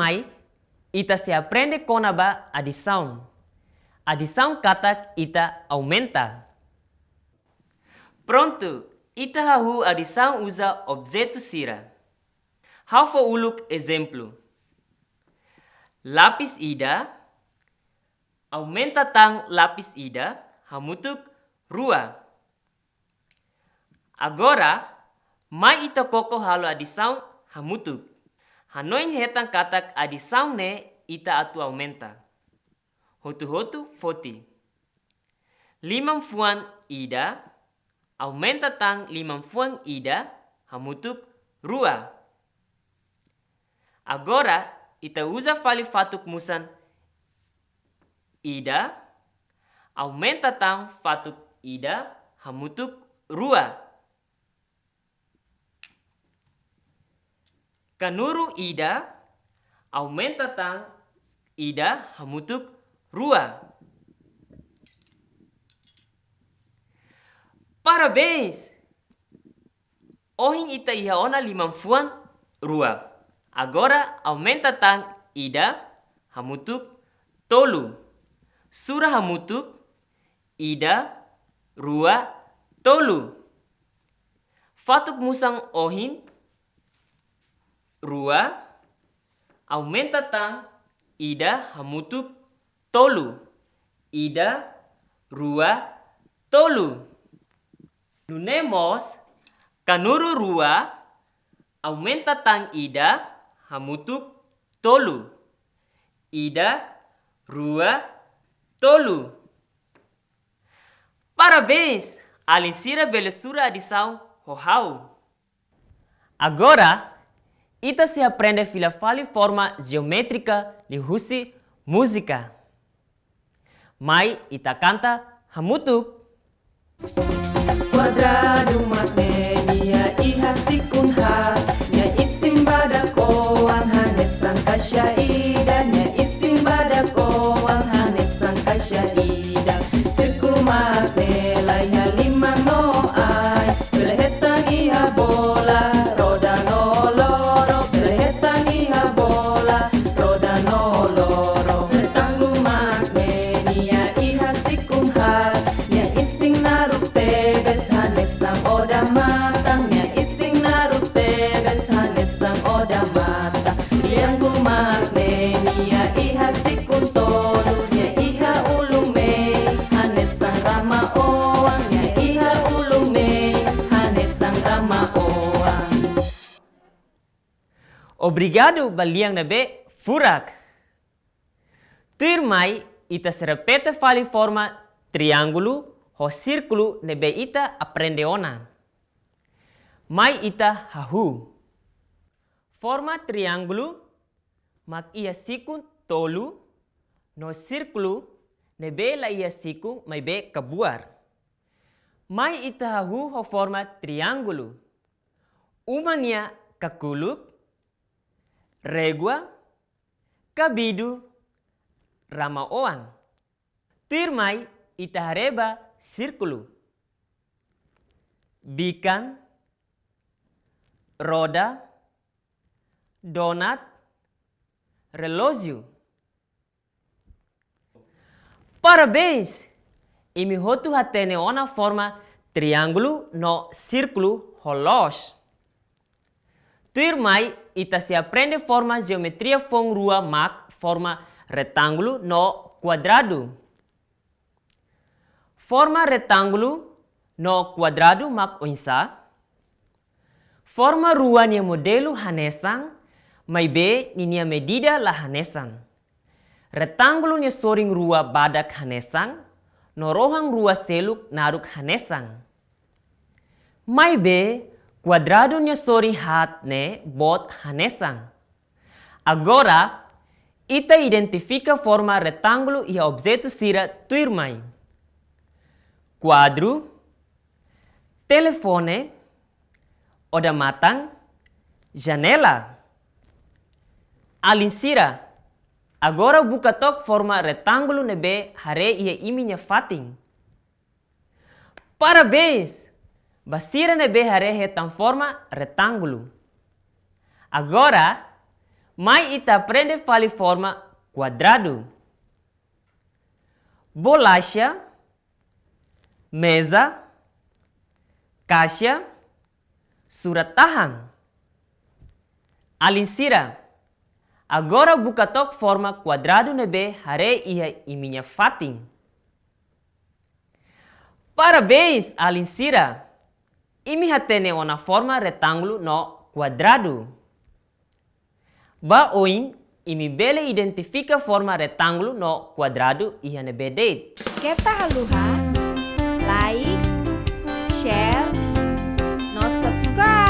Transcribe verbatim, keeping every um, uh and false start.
Mai, ita sei aprende kona-ba adisaun. Adisaun katak ita aumenta. Prontu, ita hahú adisaun uza objetu sira. Ha'u fó uluk ezemplu. Lapis ida, aumenta tan lapis ida, hamutuk rua. Agora, mai ita koko halo adisaun hamutuk. Hanoin hetan katak adisaun ne'e ita atu aumenta. Hotu-hotu foti. Liman-fuan ida, aumenta tan liman-fuan ida, hamutuk rua. Agora, ita uza fali fatuk-musan ida, aumenta tan fatuk ida, hamutuk rua. Kanuru ida, aumenta tan ida, hamutuk rua. Parabéns! Ohin ita iha ona liman-fuan rua. Agora aumenta tan ida, hamutuk tolu. Sura hamutuk ida, rua, tolu. Fatuk-musan ohin rua, aumenta tan ida, hamutuk tolu. Ida, rua, tolu. Nune'e mós, kanuru rua, aumenta tan ida, hamutuk tolu. Ida, rua, tolu. Parabéns! Alin sira bele sura adisaun ho ha'u. Agora, ita sei aprende fila fali forma jeométrika liuhusi múzika. Mai ita kanta hamutuk. Kuadradu mak ne'e nia iha sikun haat, nia isin badak-oan hanesan kaixa ida, nia isin badak-oan hanesan kaixa ida. Sírkulu mak ne'e la iha liman no ain, bele hetan iha bola, roda no loro, bele hetan iha bola, roda no loro. Retángulu mak ne'e nia iha sikun haat, nia isin naruk tebes hanesan odamatan, nia isin naruk tebes hanesan odamatan. Triángulu mak ne'e nia iha sikun tolu, nia iha ulun mein hanesan rama-oan, nia iha ulun mein hanesan rama-oan. Obrigadu ba lian ne'ebé furak. Tuirmai, ita sei repete fali forma triángulu ho sírkulu ne'ebé ita aprende ona. Mai ita hahú. Forma triángulu mak iha sikun tolu, no sírkulu ne'ebé la iha sikun maibé kabuar. Mai ita hahú ho forma triángulu. Uma nia kakuluk, régua, kabidu, rama-oan. Tuirmai ita haree ba sírkulu, bikan, roda, donat, relójiu. Parabéns! Imi hotu hatene ona forma triángulu no sírkulu ho loos. Tuirmai, ita sei aprende forma jeometria foun rua mak forma retángulu no kuadradu. Forma retángulu no kuadradu mak oinsá? Forma rua nia modelu hanesan, maibé ninia medida la hanesan. Retángulu nia sorin rua badak hanesan, no rohan rua seluk naruk hanesan. Maibé, kuadradu nia sorin haat ne'e boot hanesan. Agora, ita identifika forma retángulu iha objetu sira tuirmai: kuadru, telefone, odamatan, janela. Alin sira, agora buka took forma retángulu ne'ebé haree iha imi-nia fatin. Parabéns ba sira ne'ebé haree hetan forma retángulu. Agora, Mai ita aprende fali forma kuadradu. Bolaxa, meza, kaixa, surat-tahan. Alin sira, agora buka took forma kuadradu ne'ebé haree iha imi-nia fatin. Parabéns, alin sira! Imi hatene ona forma retángulu no kuadradu. Ba oin, imi bele identifika forma retángulu no kuadradu iha ne'ebé de'it. Keta haluha like, share, no subscribe.